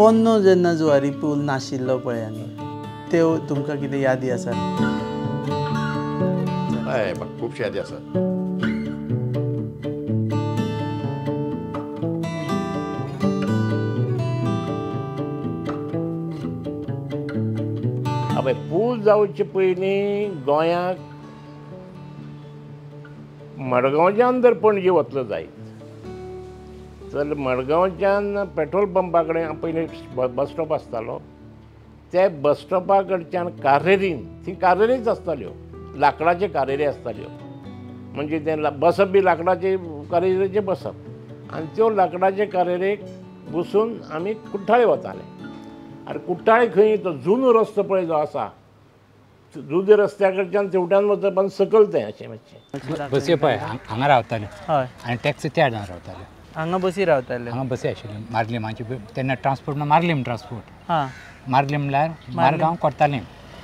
पोन्नो जेन्ना जुवारी पूल नाशिल्लो पळय आनी त्यो तुमकां कितें यादी आसा? हय, म्हाका खुबश्यो यादी आसात. हय, पूल जावचे पयलीं गोंयाक मडगांवच्यान जर पणजे वतलो जायत तर मडगांवच्यान पेट्रोल पंपा कडेन पयलीं बस स्टॉप आसतालो, त्या बस स्टॉपा कडच्यान कार्रेरीन, ती कार्रेरीच आसताल्यो, लांकडाच्यो कार्रेरी आसताल्यो, म्हणजे तें बसप बी लांकडाचे कार्रेरीचें बसप आनी त्यो लांकडाचे कार्रेरीक बसून आमी कुठ्ठाळे वताले. आनी कुठ्ठाळे खंय तो जुनो रस्तो पळय जो आसा, जुन्या रस्त्या कडच्यान तेवट्यान वचप आनी सकयल तें अशें मातशें. बसी पळय हांगा रावताल्यो आनी टॅक्सी त्या हाडान रावताल्यो. हांगा बसी रावताल्यो, हांगा बसी आशिल्ल्यो मार्लीम हांची तेन्ना ट्रान्सपोर्ट मार्लीम ट्रान्सपोर्ट. हां, मार्लीम म्हणल्यार मारगांव कोर्तालीम.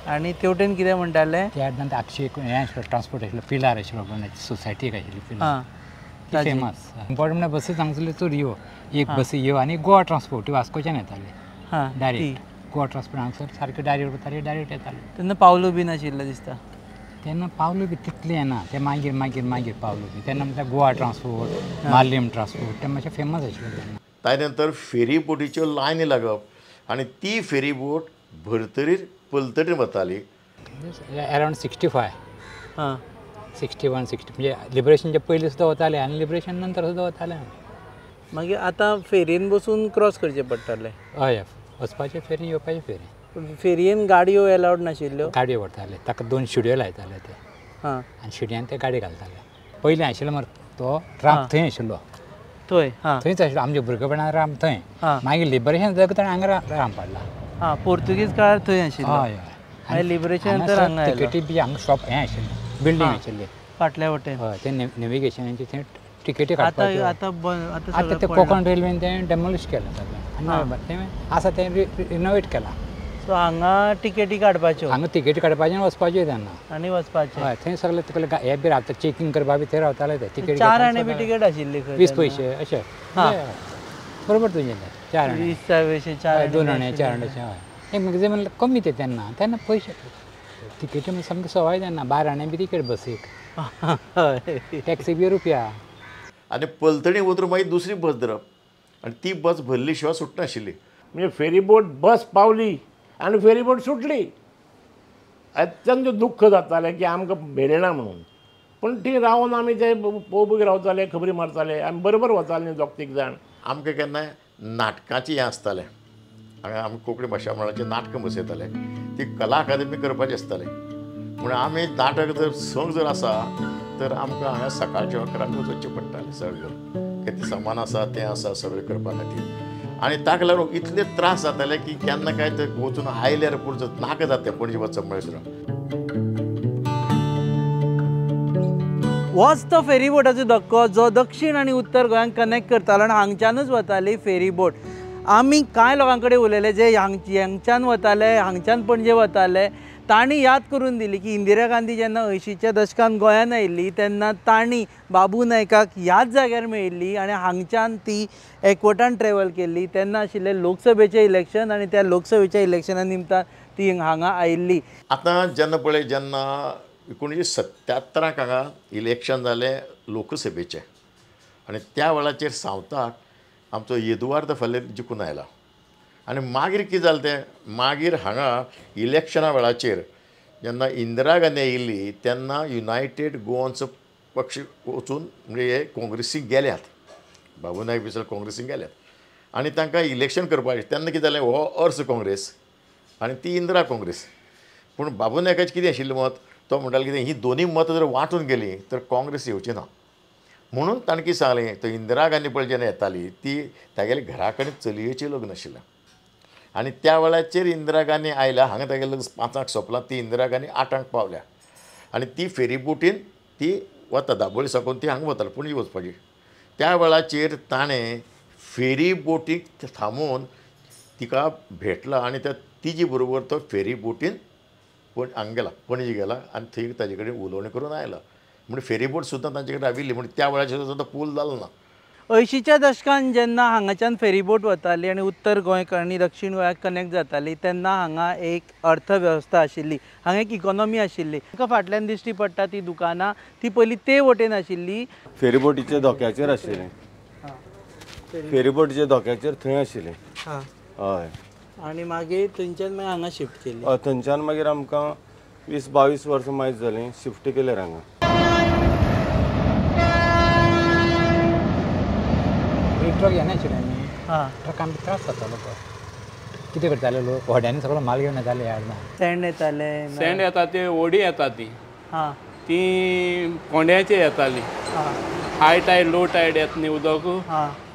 आनी तेवटेन कितें म्हणटाले? त्या हाडान आक्षी हें आशिल्लो ट्रान्सपोर्ट आशिल्लो, पिलार आशिल्लो, सोसायटी एक आशिल्ली पिलार, ती फेमस. इम्पॉर्टंट म्हणल्यार बसी हांगसरल्यो चड यो, एक बसी यो आनी गोवा ट्रान्सपोर्ट ती वास्कोच्यान येताली डायरेक्ट. गोवा ट्रान्सपोर्ट हांगसर सारकें डायरेक्ट वताले, डायरेक्ट येताले. तेन्ना पावलो बी नाशिल्लें दिसता? तेन्ना पावलो बी तितलें येना, तें मागीर मागीर मागीर पावलो बी. तेन्ना म्हटल्यार गोवा ट्रान्सपोर्ट, मार्लीम ट्रान्सपोर्ट तें मातशें फेमस आशिल्लें तेन्ना. ताजे नंतर फेरी बोटीच्यो लायनी लागप आनी ती फेरी बोट भरतरीर पलतडीन वताली. अरावंड 65, 61, 60 म्हणजे लिबरेशनच्या पयलीं सुद्दां वताले आनी लिबरेशन नंतर सुद्दां वताले. मागीर आतां फेरयेन बसून क्रॉस करचें पडटालें? हय, वचपाचें फेरी, येवपाचें फेरी. फेरयेन गाडयो एलावड नाशिल्ल्यो? गाडयो व्हरताले, ताका 2 शिडयो लायताले ते. हां, आनी शिडयान ते गाडी घालताले. पयलीं आशिल्लो मरे तो राम थंय आशिल्लो, थंय थंयच आशिल्लो आमच्या भुरगेपणान राम थंय. मागीर लिबरेशन जालें ताणें हांगा राम पाडला. हां, पोर्तुगीज काळार थंय आशिल्लो. हय हय, लिबरेशन तर हांगा तिकेटी बी हांगा शॉप हें आशिल्लें, बिल्डींग आशिल्ली फाटल्या वटेन. हय, ते नेविगेशनाचे थंय तिकेटी काडपाच्यो. आतां आतां ते कोंकण रेल्वेन तें डेमोलिश केलां सगळें आनी तें आसा तें रिनोवेट केलां. सो हांगा तिकेटी काडपाच्यो, हांगा तिकेटी काडपाच्यो आनी वचपाच्यो तेन्ना आनी वचपाचें. हय, थंय सगळें तुका हे बी रावता, चॅकींग करपा बी थंय रावताले ते. तिकेट 4 आणे बी तिकेट आशिल्ली खंय, 20 पयशे अशें. बरोबर तुजें, 4 आणे, 20 पयशे, 4 2 आणे, 4 आणे. हय, एक म्हणजे म्हणल्यार कमी ते तेन्ना, तेन्ना पयशे तिकेटी म्हणजे सामकी सवाय तेन्ना. 12 आणे बी तिकेट बसीक, टॅक्सी बी रुपया. आनी पलतडी वचून मागीर दुसरी बस धरप आनी ती बस भरली शिवाय सुटनाशिल्ली. म्हणजे फेरीबोट बस पावली आनी फेरीबोट सुटली. अत्यंत दुख्ख जातालें की आमकां मेळना म्हणून, पूण ती रावन आमी ते पळोवपी रावताले, खबरी मारताले आमी, बरोबर वताले दोग तीग जाण. आमकां केन्नाय नाटकाचें हें आसतालें, हांगा आमी कोंकणी भाशा मंडळाचें नाटकां बसयताले, ती कला अकादमी करपाचें आसतालें. पूण आमी नाटक जर संक जर आसा तर आमकां हांगा सकाळच्या 11 वचचें पडटालें सगळें, कितें सामान आसा तें आसा सगळें करपा खातीर. आनी ताका लागून इतले त्रास जाताले की केन्ना काय ते वचून आयल्यार पूण नाका जाता पणजे वचप म्हळ्यार. होच तो फेरीबोटाचो धक्को जो दक्षिण आनी उत्तर गोंयांक कनेक्ट करतालो आनी हांगच्यानूच वताली फेरीबोट. आमी कांय लोकां कडेन उलयले जे हांगच्यान वताले, हांगच्यान पणजे वताले, तांणी याद करून दिली की इंदिरा गांधी जेन्ना 80च्या दशकान गोंयांत आयिल्ली तेन्ना तांणी बाबू नायकाक ह्याच जाग्यार मेळिल्ली आनी हांगच्यान ती एकवटान ट्रॅवल केल्ली. तेन्ना आशिल्लें लोकसभेचें इलेक्शन आनी त्या लोकसभेच्या इलेक्शना निमतान ती हांगा आयिल्ली. आतां जेन्ना पळय जेन्ना 1977 हांगा इलेक्शन जालें लोकसभेचें आनी त्या वेळाचेर सावथाक आमचो एदुआर्द फालेर जिखून आयला. आनी मागीर कितें जालें तें, मागीर हांगा इलेक्शना वेळाचेर जेन्ना इंदिरा गांधी आयिल्ली तेन्ना युनायटेड गोवन्स पक्ष वचून म्हणजे हे काँग्रेसीक गेल्यात, बाबू नायक बी सगळे काँग्रेसीक गेल्यात आनी तांकां इलेक्शन करपाचें. तेन्ना कितें जालें, हो अर्स काँग्रेस आनी ती इंदिरा काँग्रेस. पूण बाबू नायकाचें कितें आशिल्लें मत, तो म्हणटालो कितें ही दोनूय मतां जर वांटून गेलीं तर काँग्रेस येवची ना म्हणून ताणें कितें सांगलें, तो इंदिरा गांधी पळय जेन्ना येताली ती तागेल्या घरा कडेन चलयेचें लग्न आशिल्लें आनी त्या वेळाचेर इंदिरा गांधी आयल्या, हांगा तागेलें लग्न 5 सोंपलां, ती इंदिरा गांधी 8 पावल्या आनी ती फेरीबोटीन ती वता दाबोळी साकून ती हांगा वताली पणजे वचपाची. त्या वेळाचेर ताणें फेरीबोटीक थांबोवन तिका भेटला आनी त्या तिजे बरोबर तो फेरीबोटीन पण हांगा गेला, पणजे गेला आनी थंय ताजे कडेन उलोवणें करून आयला. म्हण फेरीबोट सुद्दां तांचे कडेन राविल्ली, म्हण त्या वेळाचेर सुद्दां पूल जालो ना. 80च्या दशकान जेन्ना हांगाच्यान फेरीबोट वताली आनी उत्तर गोंय आनी दक्षिण गोंयाक कनेक्ट जाताली तेन्ना हांगा एक अर्थवेवस्था आशिल्ली, हांगा एक इकॉनॉमी आशिल्ली. ताका फाटल्यान दिश्टी पडटा ती दुकानां ती पयलीं ते वटेन आशिल्ली. फेरीबोटीच्या धोक्याचेर आशिल्लें, फेरीबोटीच्या धोक्याचेर थंय आशिल्लें. हय, आनी मागीर थंयच्यान मागीर हांगा शिफ्ट केली. थंयच्यान मागीर आमकां 20-22 वर्सां मायज जालीं शिफ्ट केल्यार हांगा. ट्रक येनाशिल्ले न्ही, ट्रक आमकां त्रास जातालो. कितें करताले लोक, व्हड्यांनी सगळो माल घेवन येताले यार्डान. सँड येताले, सँड येता ते व्हडी येता ती, ती कोंड्याचे येताली. हाय टायड लो टायड येता न्ही उदक,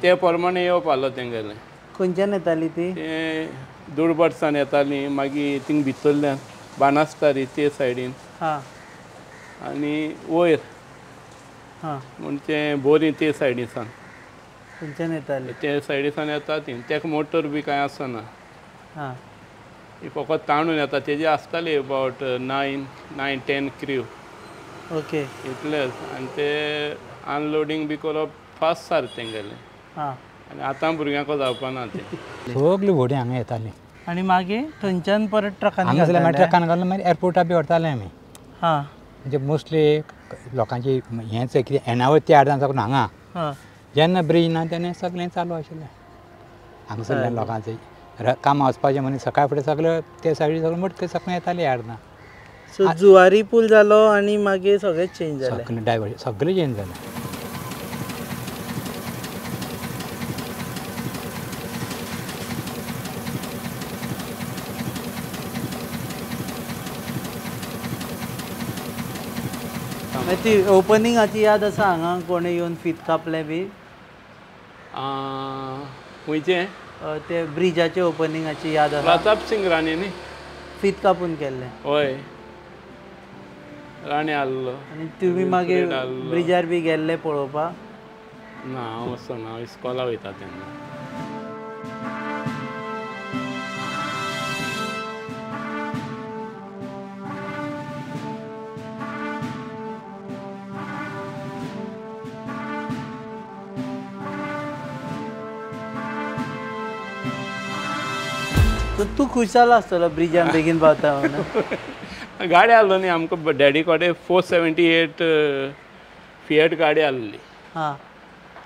ते प्रमाणे येवप आसलो तेंगेलें. खंयच्यान येताली ती? ते दुर्बटसान येताली, मागीर थिंग भितरल्यान बानास्तारी ते सायडीन आनी वयर म्हणजे बोरी ते सायडीसान खंयच्यान येताली? ते सायडीसान येता ती. तेका मोटर बी कांय आसना, ती फकत ताणून येता. तेजी आसताली अबावट 9-10 क्रू. ओके, इतलेच. आनी ते अनलोडींग बी करप फास्ट सारकें तेंगेलें. आनी आतां भुरग्यांक जावपाना तें. सगळीं व्हडीं हांगा येतालीं आनी मागीर थंयच्यान परत ट्रकान हांगा मागीर ट्रकान घालून मागीर एअरपोर्टा बी व्हरताले आमी. म्हणजे मोस्टली लोकांची हेंच कितें येणावळ त्या आर्दान साकून हांगा जेन्ना ब्रीज ना तेन्ना सगळें चालू आशिल्लें हांगासरल्यान. लोकांचें कामां वचपाचें म्हणून सकाळ फुडें सगळें ते सायडी सगळें मोटके सगळें येतालें आर्दां. सो जुवारी पूल जालो आनी मागीर सगळें चेंज जालें, सगळें डायवर्ट सगळें चेंज जालें. ती ओपनिंगाची याद आसा हांगा कोणें येवन फीत कापलें बी? खंयचें? ते ब्रिजाचे ओपनिंगाची याद आसा. प्रताप सिंग राणे न्ही फीत कापून केल्लें? हय, राणे आसलो. आनी तुमी मागीर ब्रिजार बी गेल्ले पळोवपाक? ना, हांव वचना, हांव इस्कॉला वयता तेन्ना. तूं खूश जालो आसतलो ब्रिजान बेगीन पावता म्हणून? गाडी आसलो न्ही आमकां डॅडी कडेन 478 फिएट गाडी आसली.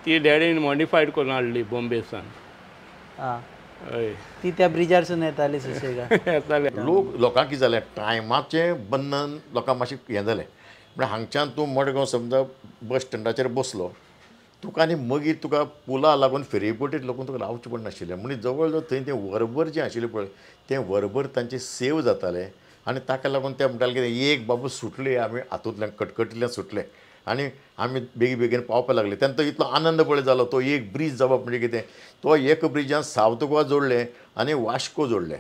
ती डॅडीन मॉडिफायड करून हाडली बॉम्बेसान. हय, ती त्या ब्रिजारसून येताली सुसेगाद येताले. लोक लोकांक कितें जालें, टायमाचें बंधन लोकांक मातशें हें जालें. म्हळ्यार हांगच्यान तूं मडगांव समजा बस स्टँडाचेर बसलो तुका आनी मागीर तुका पुला लागून फेरीबोटीर लागून तुका रावचें पडनाशिल्लें. म्हणजे जवळ जवळ थंय तें वरभर जें आशिल्लें पळय तें वरभर तांचें सेव जातालें. आनी ताका लागून ते म्हणटाले कितें एक बाबू सुटले आमी हातूंतल्यान कटकटींतल्यान सुटले आनी आमी बेगीन बेगीन पावपाक लागले. तेन्ना तो इतलो आनंद पळय जालो. तो एक ब्रीज जावप म्हणजे कितें, तो एक ब्रिजान सावथ गोवा जोडलें आनी वास्को जोडलें.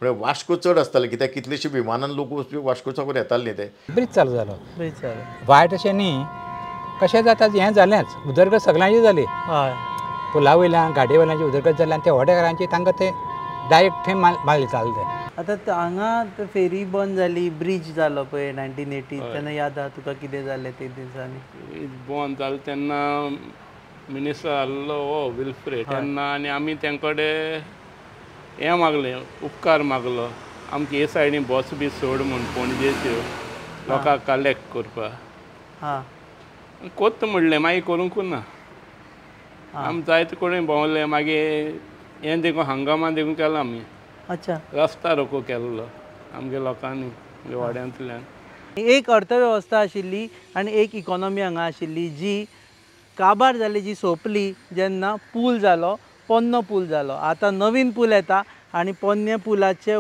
म्हळ्यार वास्को चड आसतालें कित्याक कितलेशे विमानान लोक वचपी वास्को साकून येताले न्ही ते. ब्रीज चालू जालो. ब्रीज चालू वायट अशें न्ही, कशें जाता हें जालेंच, उदरगत सगळ्यांची जाली. पुला वयल्यान गाडये वयल्यान उदरगत जाली आनी ते व्हडेकारांची तांकां ते डायरेक्ट थंय माल दिताले ते. आतां हांगा फेरी बंद जाली, ब्रीज जालो पळय 1980, तेन्ना याद आसा तुका कितें जालें ते दिसांनी? ब्रीज बंद जालो तेन्ना मिनिस्टर आसलो हो विल्फ्रेड तेन्ना, आनी आमी तें कडेन हें मागलें, उपकार मागलो आमकां हे सायडीन बस बी सोड म्हूण पणजेच्यो लोकांक कलेक्ट करपाक. कोत्त म्हणलें, मागीर करूंक ना. आमी जायते कडेन भोंवले, मागीर हें देखून हंगामान देखून केलां आमी. अच्छा, रस्ता रोको केल्लो आमगे लोकांनी आमगे वाड्यांतल्यान. एक अर्थवेवस्था आशिल्ली आनी एक इकॉनॉमी हांगा आशिल्ली जी काबार जाली, जी सोंपली जेन्ना पूल जालो, पोन्नो पूल जालो. आतां नवीन पूल येता आनी पोन्न्या पुलाचे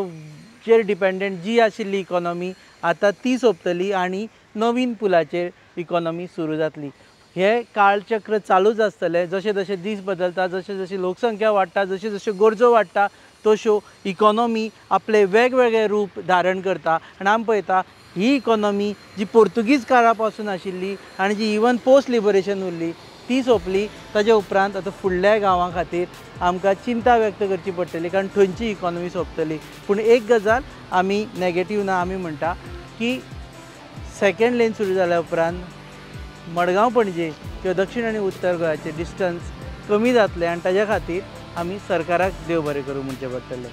चेर डिपेंडंट जी आशिल्ली इकॉनॉमी आतां ती सोंपतली आनी नवीन पुलाचेर इकॉनॉमी सुरू जातली. हे काळचक्र चालूच आसतलें. जशें जशें दीस बदलता, जशें जशी लोकसंख्या वाडटा, जशें जश्यो गरजो वाडटा, तश्यो इकॉनॉमी आपले वेगवेगळे रूप धारण करता. आनी आमी पळयता ही इकॉनॉमी जी पोर्तुगीज काळा पासून आशिल्ली आनी जी इवन पोस्ट लिबरेशन उरली ती सोंपली. ताजे उपरांत आतां फुडल्या गांवां खातीर आमकां चिंता व्यक्त करची पडटली, कारण थंयची इकॉनॉमी सोंपतली. पूण एक गजाल आमी नॅगेटीव ना, आमी म्हणटा की सेकेंड लेन सुरू जाल्या उपरांत मडगांव पणजे किंवा दक्षिण आनी उत्तर गोंयाचें डिस्टन्स कमी जातलें आनी ताज्या खातीर आमी सरकाराक देव बरें करूं म्हणचें पडटलें.